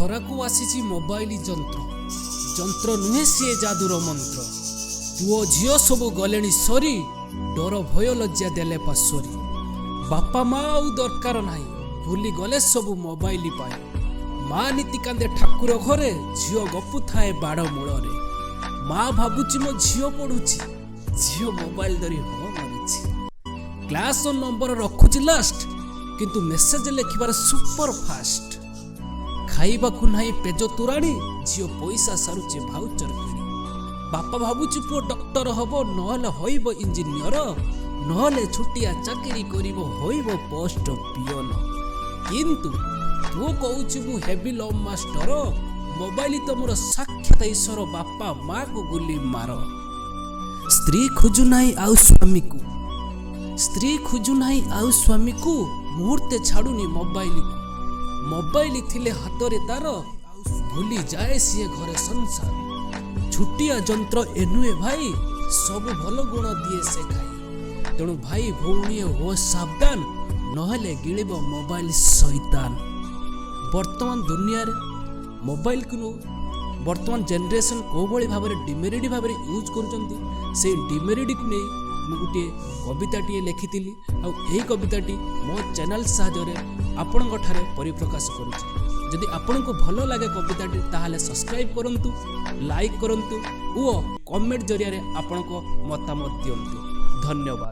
ଧରାକୁ ଆସିଛି ମୋବାଇଲ ଯନ୍ତ୍ର। ଯନ୍ତ୍ର ନୁହେଁ, ସିଏ ଯାଦୁର ମନ୍ତ୍ର। ପୁଅ ଝିଅ ସବୁ ଗଲେଣି ସରି, ଡର ଭୟ ଲଜ୍ଜା ଦେଲେ ପାଶୋରି। ବାପା ମା ଆଉ ଦରକାର ନାହିଁ, ଭୁଲି ଗଲେ ସବୁ ମୋବାଇଲ ପାଇଁ। ମା ନୀତି କାନ୍ଦେ ଠାକୁର ଘରେ, ଝିଅ ଗପୁଥାଏ ବାଡ଼ ମୂଳରେ। ମା ଭାବୁଛି ମୋ ଝିଅ ପଢୁଛି, ଝିଅ ମୋବାଇଲ ଧରି ହଁ ମାରୁଛି। କ୍ଲାସ ନମ୍ବର ରଖୁଛି ଲାଷ୍ଟ, କିନ୍ତୁ ମେସେଜ ଲେଖିବାର ସୁପର ଫାଷ୍ଟ। ଖାଇବାକୁ ନାହିଁ ପେଜ ତୋରାଣି, ଝିଅ ପଇସା ସାରୁଛି ଭାଉଚର କିଣି। ବାପା ଭାବୁଛି ପୁଅ ଡକ୍ଟର ହବ, ନହେଲେ ହଇବ ଇଞ୍ଜିନିୟର, ନହେଲେ ଛୋଟିଆ ଚାକିରି କରିବ, ହୋଇବ ପୋଷ୍ଟ ପିଅନ। କିନ୍ତୁ ପୁଅ କହୁଛି ମୁଁ ହେବି ଲଭ୍ ମାଷ୍ଟର। ମୋବାଇଲ ତ ମୋର ସାକ୍ଷାତ ଈଶ୍ୱର, ବାପା ମାକୁ ଗୁଲି ମାର। ସ୍ତ୍ରୀ ଖୋଜୁନାହିଁ ଆଉ ସ୍ୱାମୀକୁ, ସ୍ତ୍ରୀ ଖୋଜୁନାହିଁ ଆଉ ସ୍ୱାମୀକୁ, ମୁହୂର୍ତ୍ତେ ଛାଡୁନି ମୋବାଇଲକୁ। ମୋବାଇଲ ଥିଲେ ହାତରେ ତାର, ଭୁଲି ଯାଏ ସିଏ ଘରେ ସଂସାର। ଛୋଟିଆ ଯନ୍ତ୍ର ଏ ନୁହେଁ ଭାଇ, ସବୁ ଭଲ ଗୁଣ ଦିଏ ସେ ଖାଇ। ତେଣୁ ଭାଇ ଭଉଣୀ ହୁଅ ସାବଧାନ, ନହେଲେ ଗିଳିବ ମୋବାଇଲ ଶୈତାନ। ବର୍ତ୍ତମାନ ଦୁନିଆରେ ମୋବାଇଲକୁ ବର୍ତ୍ତମାନ ଜେନେରେସନ୍ କେଉଁଭଳି ଭାବରେ ଡିମେରିଟ୍ ଭାବରେ ୟୁଜ୍ କରୁଛନ୍ତି, ସେଇ ଡିମେରିଟ୍କୁ ନେଇ ମୁଁ ଗୋଟିଏ କବିତାଟିଏ ଲେଖିଥିଲି। ଆଉ ଏହି କବିତାଟି ମୋ ଚ୍ୟାନେଲ୍ ସାହାଯ୍ୟରେ ଆପଣଙ୍କ ଠାରେ ପରିପ୍ରକାଶ କରୁଛି। ଯଦି ଆପଣଙ୍କୁ ଭଲ ଲାଗେ କବିତାଟି, ତାହେଲେ ସବସ୍କ୍ରାଇବ୍ କରନ୍ତୁ, ଲାଇକ୍ କରନ୍ତୁ ଓ କମେଣ୍ଟ ଜରିଆରେ ଆପଣଙ୍କ ମତାମତ ଦିଅନ୍ତୁ। ଧନ୍ୟବାଦ।